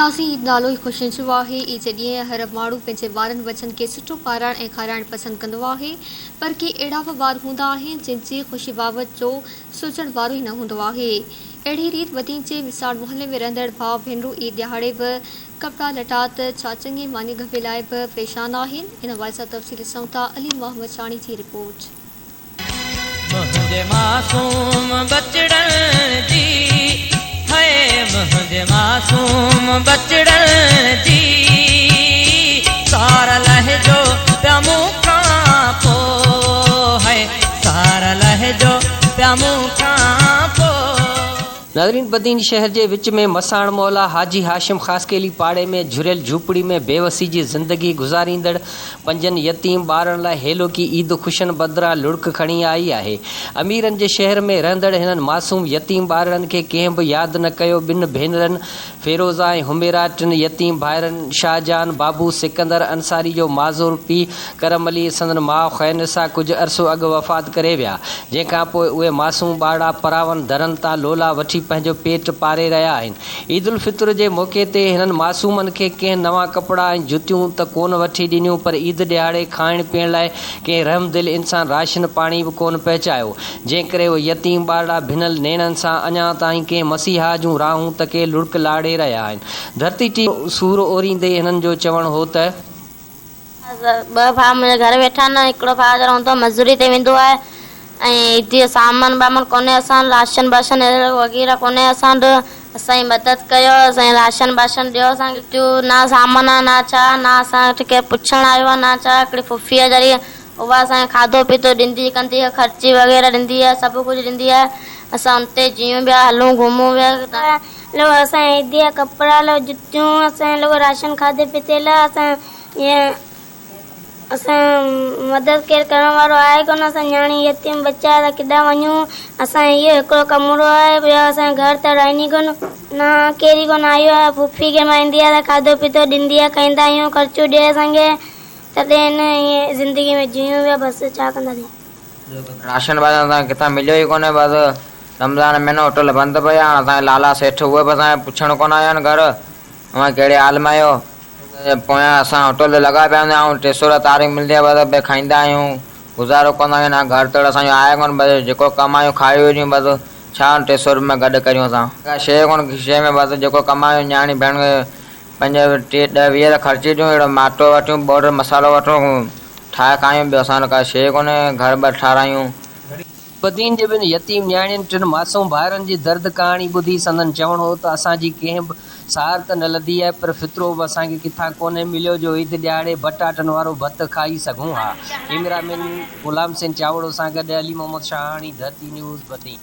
ناظرين عيد نالو ئي خوشين جو آهي، عيد جي ڏينهن هر ماڻهو پنهنجي ٻارن ٻچن کي سٺو پارائڻ ۽ کارائڻ پسند ڪندو آهي پر ڪي اهڙا به ٻار هوندا آهن جن جي خوشي بابت جو سوچڻ وارو ئي نه هوندو آهي اهڙي ريت بدين جي وساڻ محلي ۾ رهندڙ ڀاء ڀينرون عيد ڏهاڙي به ڪپڙا لٽا ته ڇا چڱي ماني ڳڀي لاء به پريشان آهن ان حوالي سان تفصيل ڏسون ٿا علي محمد شاهڻي جي رپورٽ. منهنجي معصوم ٻچڙن جي هئي منهنجي معصوم ٻچڙن جي سار لهجو پيا مون کان پو هئي سار لهجو پيا مون کان پو. ناظرين بدين شهر جي وچ ۾ مساڻ مولا حاجي هاشم خاصخيلي پاڙي ۾ جهريل جهوپڙي ۾ بيوسي جي زندگي گذاريندڙ پنجن يتيم ٻارڙن لاء هيلوڪي عيد خوشين بدران لڙڪ کڻي آئي آهي. اميرن جي شهر ۾ رهندڙ هنن معصوم يتيم ٻارڙن کي ڪنهن به ياد نه ڪيو ٻن ڀينرن فيروزه ۽ حميرا ٽن يتيم ڀائرن شاهجهان، بابو، سڪندر انصاري جو معذور پيء ڪرم علي ۽ سندن ماء خيرالنساء ڪجهه عرصو اڳ وفات ڪري ويا، جنهن کان پوء اهي معصوم ٻارڙا پراون درن تان لولا وٺي پنهنجو پيٽ پاري رهيا آهن. عيدالفطر جي موقعي تي هنن معصومن کي ڪنهن نوان ڪپڙا ۽ جتيون ته ڪونه وٺي ڏنيون پر عيد ڏهاڙي کائڻ پيئڻ لاء ڪنهن رحمدل انسان راشن پاڻي به ڪونه پهچايو، جنهن ڪري اهي يتيم ٻارڙا ڀنل نيڻن سان اڃا تائين ڪنهن مسيحا جون راهون تڪي لڙڪ لاڙي رهيا آهن. ڌرتي ٽي سور اوريندي هنن جو چوڻ هو ته. ٻه ڀاء منهنجا گهر ويٺا آهن هڪڙو ڀاء ته رهندو آهي مزوري تي ويندو آهي ۽ عيد جو سامان وامان ڪونهي اسان وٽ راشن باشن وغيره ڪونهي اسان وٽ اسان جي مدد ڪيو اسان کي راشن باشن ڏيو اسان کي ٽيون نه سامان آهي نه ڇا نه اسان وٽ ڪير پڇڻ آيو آهي نه ڇا هڪڙي ڦڦي آهي ذري اها اسان کي کاڌو پيتو ڏيندي ڪندي آهي خرچي وغيره ڏيندي آهي سڀ ڪجهه ڏيندي آهي اسان ان تي جيئون پيا هلون گهمون پيا. لو اسان عيدي جا ڪپڙا لو جتيون اسان لو راشن کاڌي پيتي لاء اسان ائين اسان مدد ڪير ڪرڻ وارو آهي ڪونه اسان نياڻي يتيم ٻچا ته ڪيڏانهن وڃون اسان اهو هڪڙو ڪمرو آهي ٻيو اسان جو گهر ته رهن ئي ڪونه نه ڪير ئي ڪونه آيو آهي ڦوڦي ڪنهن مهل ايندي آهي ته کاڌو پيتو ڏيندي آهي کائيندا آهيون خرچيون ڏئي اسان کي تڏهن ائين زندگي ۾ جيئون پيا بس ڇا ڪنداسين. راشن واشن اسان کي ڪٿان مليو ئي ڪونهي بس رمضان مهينو هوٽل بند پيا هاڻ اسان جا لالا سيٺ اهي به اسان کي پڇڻ ڪونه آيا آهن گهر اوهان ڪهڙي حال ۾ آهيو پويان اسان هوٽل تي لڳا پيا هوندا آهيون 300 رپيا تاريخ ملندي آهي بس پيا کائيندا آهيون گذارو ڪندا آهيون نه گهر تڙ اسان جو آهي ڪونه بس جيڪو ڪمايون کائي وڃون بس ڇا 300 رپيا ۾ گڏ ڪريون اسان ڪا شيء ڪونه کيسي ۾ بس جيڪو ڪمايون نياڻي ڀيڻ کي پنج ٽي ڏهه 20 ته خرچي ڏيون اهڙو اٽو وٺون پوڊر مصالحو وٺون ٺاهي کايون ٻيو اسان وٽ ڪا شيء ڪونهي گهر ٻر ٺارايون. بدين جي ٻن يتيم نياڻين ٽن معصوم ڀائرن جي درد ڪهاڻي ٻڌي سندن چوڻ هو ته اسان جي ڪنهن به سار ته نه لڌي آهي پر فطرو به اسان کي ڪٿان ڪونهي مليو جو عيد ڏهاڙي بٽاٽن وارو ڀت کائي سگهون ها. ڪئميرا مين غلام حسين چاوڙو سان گڏ علي محمد شاهاڻي، ڌرتي نيوز، بدين.